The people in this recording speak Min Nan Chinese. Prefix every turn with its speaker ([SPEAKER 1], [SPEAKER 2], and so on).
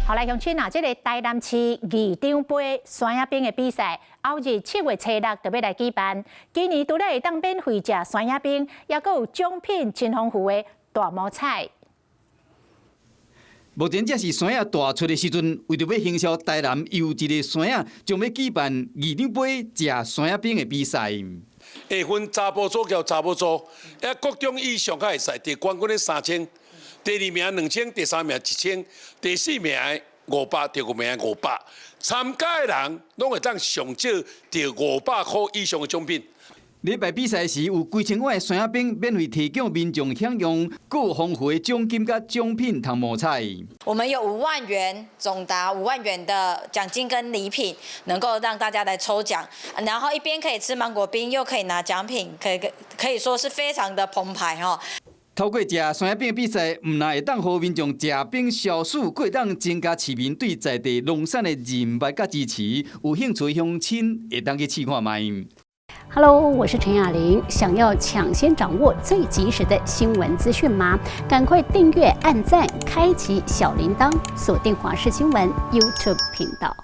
[SPEAKER 1] 好來，鄉親啊，這個台南市議長盃山仔冰的比賽，後日7月初六就欲來舉辦。今年除了會當免費食山仔冰，猶閣有獎品真豐富的大摸彩。
[SPEAKER 2] 目前正是山仔大出的時陣，為著欲行銷台南優質的山仔，將欲舉辦議長盃食山仔冰的比賽。
[SPEAKER 3] 會分查埔組佮查某組，啊，國中以上較會使，第冠軍的3000，第二名2000，第三名1000，第四名500，第五名五百。參加的人攏會當上少得500塊以上的獎品。
[SPEAKER 2] 禮拜比賽時有幾千碗的山仔冰免費提供民眾享用，閣有豐富的獎金佮獎品通摸彩。
[SPEAKER 4] 我們有五萬元，總達五萬元的獎金跟禮品，能夠讓大家來抽獎，然後一邊可以吃芒果冰，又可以拿獎品，可以說是非常的澎湃哦。
[SPEAKER 2] 透過食山仔冰比賽，毋但會當予民眾食冰消暑，閣會當增加市民對在地農產的認識佮支持。有興趣鄉親會當去試看覓。
[SPEAKER 5] Hello，我是陳雅玲。想要搶先掌握最及時的新聞資訊嗎？趕快訂閱、按讚、開啟小鈴鐺，鎖定華視新聞 YouTube 頻道。